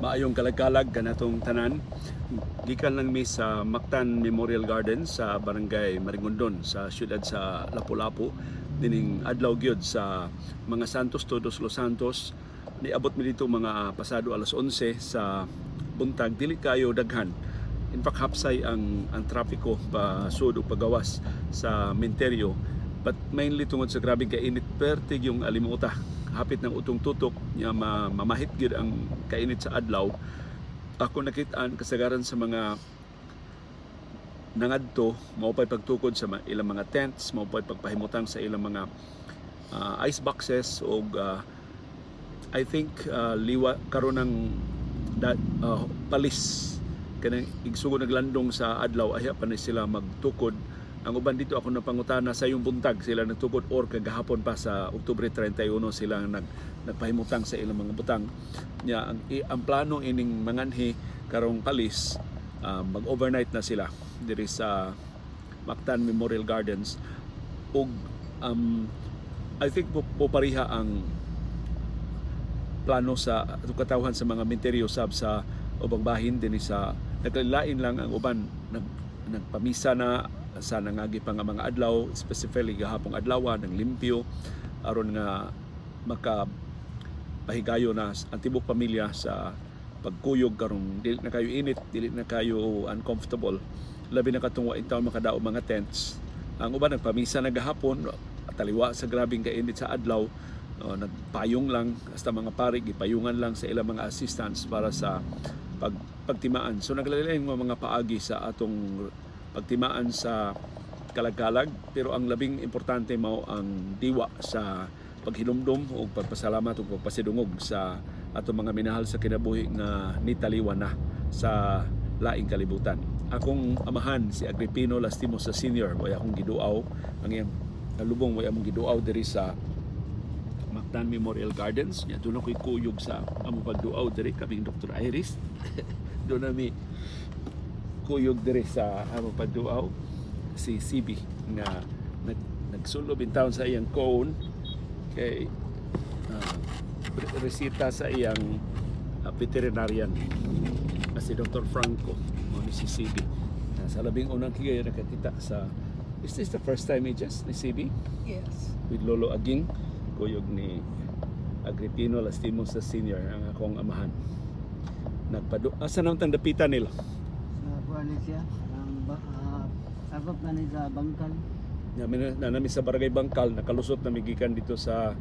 Maayong kalagkalag kanatong tanan. Gikan lang mi sa Mactan Memorial Garden sa Barangay Marigondon sa siyudad sa Lapu-Lapu dining adlaw gyud sa mga Santos, Todos Los Santos. Niabot mi dito mga pasado alas 11 sa buntag. Dili kayo daghan. In fact, hapsay ang trapiko pa sud ug pagawas sa menteryo, but mainly tungod sa grabe kainit, pertig yung alimuta, hapit ng utong tutok nya, mamahit gyud ang kainit sa adlaw. Ako nakitaan, kasagaran sa mga nangadto mao pay pagtukod sa ilang mga tents, mao pay pagpahimutang sa ilang mga ice boxes og I think liwa karon ng palis kanang igsugod naglandong sa adlaw, ayha pa ni sila magtukod. Ang uban dito, ako napangutana, sa yung buntag sila nagtukod or kagahapon pa sa Oktubre 31 sila nagpahimutang sa ilang mga butang nya. Ang plano ining manganhi karong palis, mag-overnight na sila diri sa Mactan Memorial Gardens ug I think popariha ang plano sa atong katawhan sa mga menteryo sab sa ubang bahin dinhi. Sa naglain lang ang uban, nagpamisa na sa nangagi pa nga mga adlaw, specifically gahapong adlaw ng limpyo aron nga maka pahigayo na ang tibok pamilya sa pagkuyog karong dili na kayo init, dili na kayo uncomfortable, labi na katong wa taon makadaog mga tents. Ang uban nagpamisa na gahapon taliwa sa grabeng kainit sa adlaw, no, nagpayong lang hasta mga pari gipayungan lang sa ilang mga assistants para sa pagtimaan. So naglalain mga mga paagi sa atong pagtimaan sa kalagkalag, pero ang labing importante mao ang diwa sa paghinumdum o pagpasalamat o pagpasidungog sa atong mga minahal sa kinabuhi nga nitaliwan na sa laing kalibutan. Akong amahan, si Agripino Lastimosa Senior, way akong giduaw, ang iyang lubong way among giduaw diri sa Mactan Memorial Gardens. Nya doon ako'y kuyog sa among pagduaw diri kaming Dr. Iris. Doon nami kuyog diri sa among pagduaw, si CB nga nagsulob in town sa iyang cone kay resita sa iyang veterinarian na si Dr. Franco. Mo ni si CB sa labing unang higayon nakakita sa. Is this the first time, Aegis, ni CB? Yes. With Lolo Aging, kuyog ni Agripino Lastimosa Senior, ang akong amahan. Nagpadu asa naman tang dapitan nila? Sa kuan ni siya, ang sakop na ni sa Bangkal. Namin na nami sa Barangay Bangkal, nakalusot na migikan dito sa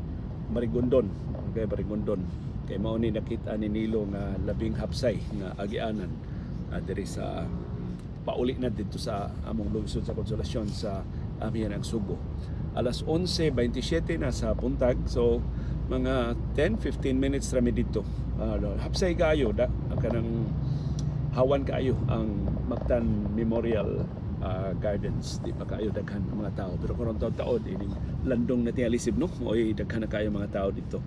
Marigondon, Barangay Marigondon. Kay mao ni nakita ni Nilo nga labing hapsay nga agianan diri sa pauli na dito sa among lungsod sa Konsolasyon sa amihan ang Subo. Alas 11:27 na sa buntag, so mga 10-15 minutes rami dito. Hapsay kaayo da, kanang hawan kaayo ang Mactan Memorial Gardens. Di pa kaayo daghan ang mga tao, pero karon taon-taon ining landong na tingali no, mo'y daghan na kaayo mga tao dito,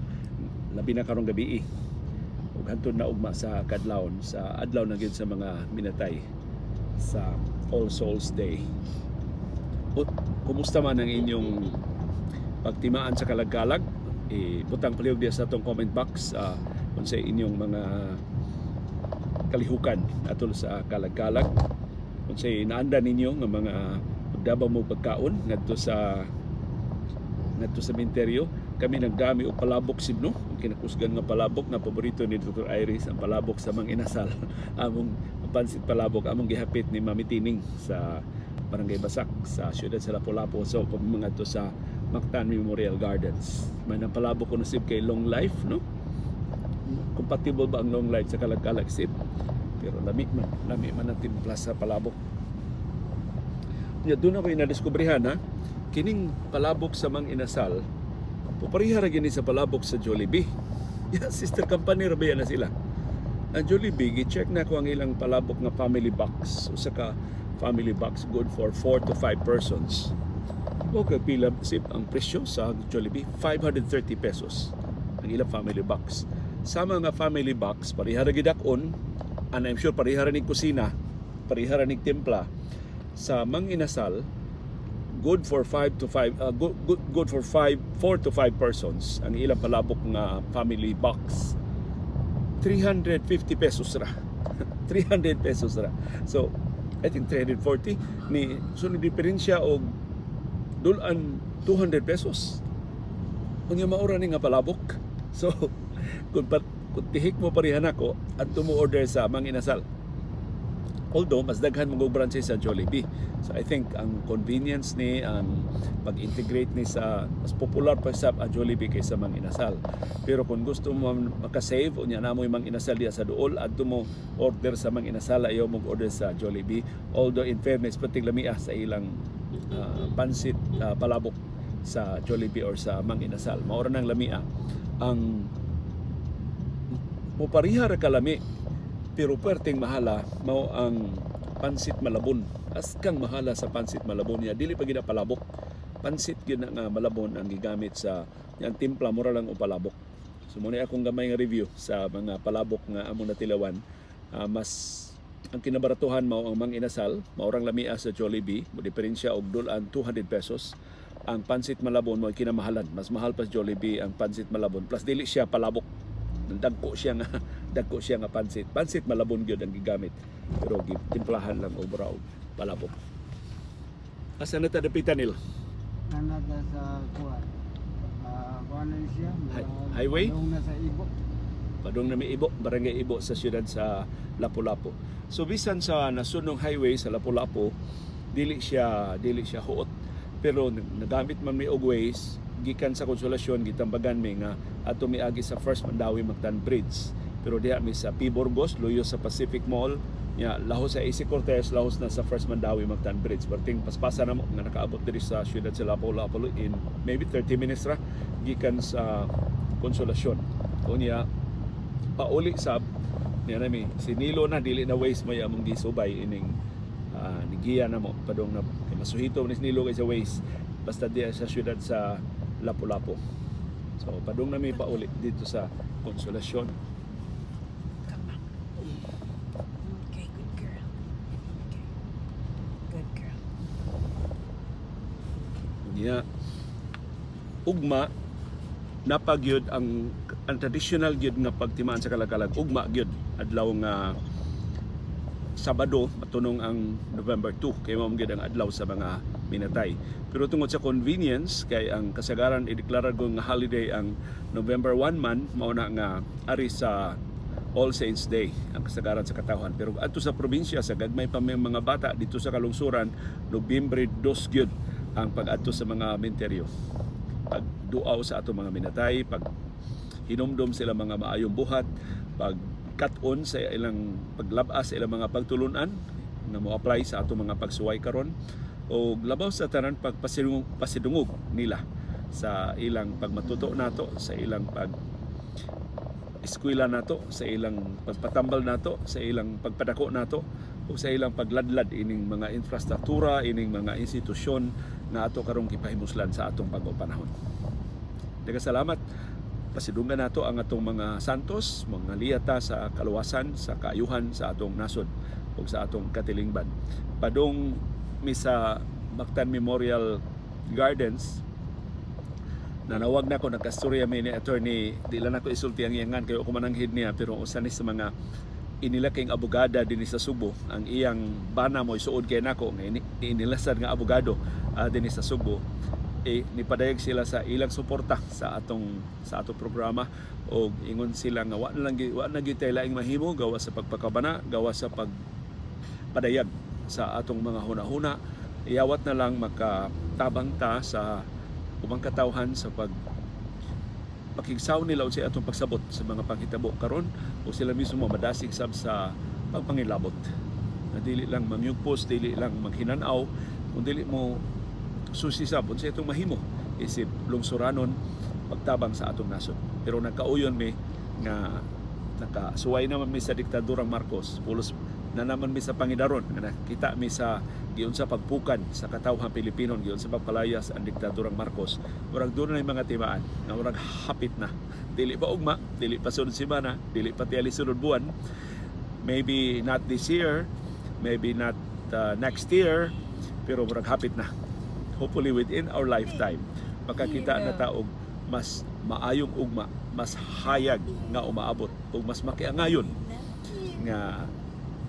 labi na karong gabi ug hantod na ugma sa kadlawon, sa adlaw na gyud sa mga minatay sa All Souls Day. O, kumusta man ang inyong pagtimaan sa kalagkalag? Ibutang palihog diya sa atong comment box unsay inyong mga kalihukan atol sa kalagkalag, unsay naanda ninyo nga mga pagdabang mo pagkaon ngadto sa menteryo. Kami nagdami og palabok sibno, ang kinakusgan nga palabok nga paborito ni Dr. Iris, ang palabok sa Mang Inasal. Among pansit palabok among gihapit ni Mami Tining sa Barangay Basak sa siyudad sa Lapu-Lapu, so mga to sa Mactan Memorial Gardens. May nang palabok ko nasib kay long life, no? Compatible ba ang long life sa kalagkalag, sib? Pero lami man ang timpla sa palabok. Nya doon ako inadiskubrihan ha, kining palabok sa Mang Inasal pupareha ra gini sa palabok sa Jollibee. Yeah, sister company ra ba yan na sila? Ang Jollibee, gi-check na ko ang ilang palabok nga family box. Usa ka family box, good for 4 to 5 persons. Okay, pila sip ang presyo sa Jollibee? 530 pesos ang ilang family box. Sa mga family box, pareha ra gid-on, and I'm sure pareha ra ni kusina, pareha ra ni timpla. Sa Mang Inasal, good for 5 to 5 good, good, good for 5 4 to 5 persons ang ilang palabok nga family box, 350 pesos ra. 300 pesos ra. So, I think 340 ni, so ni diferensya og dulan 200 pesos. Unya maura ni nga palabok. So, kung tihik mo parehan ako, adto mo order sa Mang Inasal. Although, mas daghan mo branches sa Jollibee. So, I think ang convenience ni, ang pag-integrate ni sa, mas popular pa sa ang Jollibee kaysa Mang Inasal. Pero kung gusto mo makasave, unya na mo Mang Inasal diya sa duol, adto mo order sa Mang Inasal, ayaw mo order sa Jollibee. Although, in fairness, pating lamia sa ilang pansit palabok sa Jollibee or sa Mang Inasal. Maura nang lamia. Ang mopariha ra kalami pero perteng mahala mao ang pansit Malabon. Askang mahala sa pansit Malabon niya. Dili pa gid na palabok. Pansit gyud na nga Malabon ang gigamit sa yang timpla, mura lang og palabok. So mo ni akong gamay nga review sa mga palabok nga among natilawan. Mas ang kinabaratuhan mao ang Mang Inasal, maurang lamia sa Jollibee, mo diferensya og dulan 200 pesos. Ang pansit Malabon mo kinamahalan. Mas mahal pa sa Jollibee ang pansit Malabon. Plus dili siya palabok. Dagko siya nga pansit. Pansit Malabon gyud ang gigamit. Pero gitimplahan lang og mura og palabok. Asa na ta dapitan nil? Nanada sa kuan. Kuan na siya. Highway? Padung na sa Ibo. Padung na may Ibo, Barangay Ibo sa siyudad sa Lapu-Lapu. So bisan sa nasunong highway sa Lapu-Lapu, dili siya huot. Pero nagamit man mi og Waze gikan sa Konsolasyon, gitambagan mi nga ato miagi sa First Mandaue Mactan Bridge. Pero diha mi sa P. Burgos, luyo sa Pacific Mall, nya lahos sa AC Cortez, lahos na sa First Mandaue Mactan Bridge. Perting paspasa na mo nga nakaabot diri sa siyudad sa Lapu-Lapu in maybe 30 minutes ra gikan sa Konsolasyon. Unya pauli sab niya nami si Nilo na, dili na Waze may among gisubay ining nigiya na mo padong na kay masuhito ni Nilo kay sa Waze basta diya sa siyudad sa Lapu-Lapu. So padung na mi pauli dito sa Konsolasyon. Come on. Okay, good girl. Okay. Good girl. Niya ugma napagyud ang traditional gyud nga pagtimaan sa kalagkalag, ugma gyud adlaw nga Sabado, matunong ang November 2 kay mao gyud ang adlaw sa mga minatay. Pero tungod sa convenience kay ang kasagaran ideklara ko nga holiday ang November 1 man, mao na nga ari sa All Saints Day ang kasagaran sa katawhan. Pero adto sa probinsya, sa gagmay pa may mga bata dito sa kalungsuran, Nobyembre 2 gyud ang pag-adto sa mga menteryo, pagduaw sa atong mga minatay, pag hinumdom sila mga maayong buhat, pag kat-on sa ilang paglabas sa ilang mga pagtulunan nga mo-apply sa atong mga pagsuway karon, o labaw sa tanan pagpasidungog pasidungog nila sa ilang pagmatuto nato, sa ilang pag eskwela nato, sa ilang pagpatambal nato, sa ilang pagpadako nato o sa ilang pagladlad ining mga infrastruktura, ining mga institusyon nga ato karong gipahimuslan sa atong bag-ong panahon. Daghang salamat. Pasidunggan nato ang atong mga santos, mga liyata sa kaluwasan, sa kaayuhan sa atong nasod ug sa atong katilingban. Padung mi sa Mactan Memorial Gardens, nanawag na ko, nagkastorya mi ni attorney, di lang ako isulti ang iyangan kayo ako mananghid niya, pero usa ni sa mga inilaking abogada dinhi sa Subo. Ang iyang bana mo isuod kay nako nga inilasad nga abogado dinhi sa Subo. Eh, nipadayag sila sa ilang suporta sa atong programa og ingon sila nga wa na gyud tay laing mahimo gawa sa pagpakabana, gawa sa pagpadayag sa atong mga hunahuna. Iyawat na lang makatabang ta sa ubang katawhan sa pag pakigsaw nila unsay atong pagsabot sa mga panghitabo karon o sila mismo madasig sab sa pagpangilabot na dili lang mangyugpos, dili lang maghinanaw, kung dili mo susi sab unsay atong mahimo isip lungsuranon pagtabang sa atong nasod. Pero nagkauyon mi nga nakasuway naman mi sa diktadurang Marcos, pulos na naman mi sa pangidaron nga nakita mi sa giunsa pagpukan sa katawhan Pilipino, giunsa pagpalayas ang diktadurang Marcos. Murag doon na yung mga timaan nga murag hapit na, dili pa ugma, dili pa sunod semana, dili pa tiyali sunod buwan, maybe not this year, maybe not next year, pero murag hapit na. Hopefully within our lifetime makakita na ta og mas maayong ugma. mas hayag nga umaabot ug mas makiangayon nga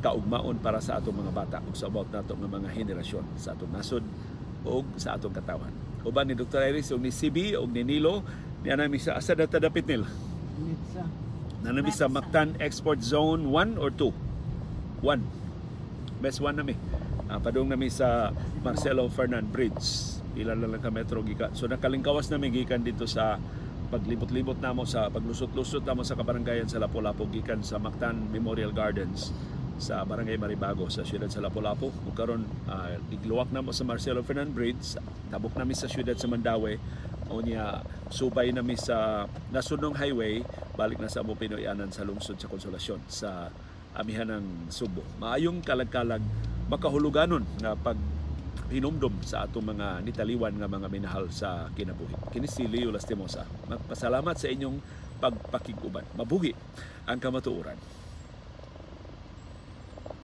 kaugmaon para sa atong mga bata ug sa about nato nga mga henerasyon sa atong nasod ug sa atong katawhan. Uban ni Dr. Iris ug ni CB ug ni Nilo, niya nami sa asa data dapit nil? Mitsa. Nanami sa Mactan Export Zone 1 or 2? 1. Best 1 nami. Padung nami sa Marcelo Fernan Bridge. Pila na lang ka metro gikan. So nakalingkawas nami gikan dito sa paglibot-libot namo, sa paglusot-lusot namo sa kabarangayan sa Lapu-Lapu gikan sa Mactan Memorial Gardens sa Barangay Maribago sa siyudad sa Lapu-Lapu. Ug karon igluwak namo sa Marcelo Fernan Bridge, tabok nami sa siyudad sa Mandaue. Unya subay nami sa Nasudnong Highway, balik na sa among Pinoyanan sa lungsod sa Konsolasyon sa amihan ng Subo. Maayong kalag-kalag, makahuluganon nga pag hinumdom sa atong mga nitaliwan nga mga minahal sa kinabuhi. Kini si Leo Lastimosa. Magpasalamat sa inyong pagpakig-uban. Mabuhi ang kamatuoran.